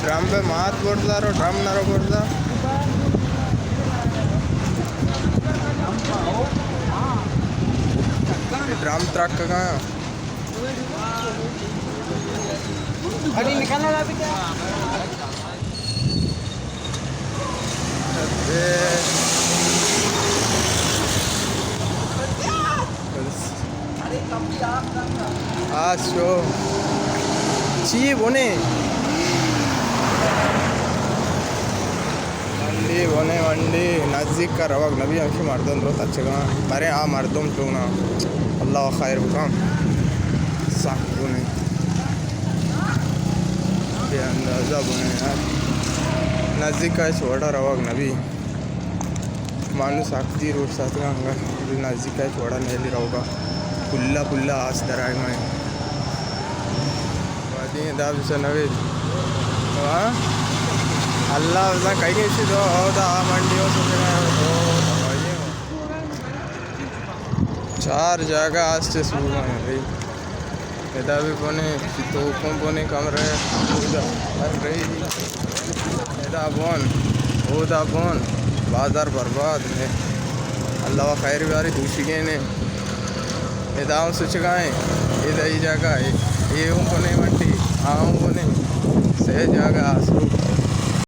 ڈرم پہ مات برزا رو، ڈرم نہ رو برزا۔ ڈرم ترک کا۔ آ شو۔ چی بنے؟ منڈی بنے، منڈی نزیک کا روگ نبی، ہمشی مردم رو تچگاں۔ برے آ مردم چونا۔ اللہ خیر بکن۔ سخت بنے۔ بے اندازہ بنے یار۔ نزیک کا ہچ وڑا روگ نبی۔ مانو سختی روڈ ساتگا انگا نزیک ء چوڑا نیلی روگا۔ پلا پلا آس درائے مئے۔ وادی دا بچا نوید۔ ہاں؟ اللہ بزاں کئی ایشی دو، او دا آ منڈی ہو سکے۔ چار جاگہ آس چے سوگا ہیں بھائی۔ ادا بھی بنے، توکوں بنے کمرے، اودا ہر رہی۔ ادا بن، اودا بن، بازار برباد ہے۔ اللہ و خیر بیاری دوشیگیں نے۔ ادا ہوں سچگائیں، ادا ای جاگہ ہے۔ اے ہوں بنے منڈی، آ ہوں بنے۔ سے جاگہ آسو۔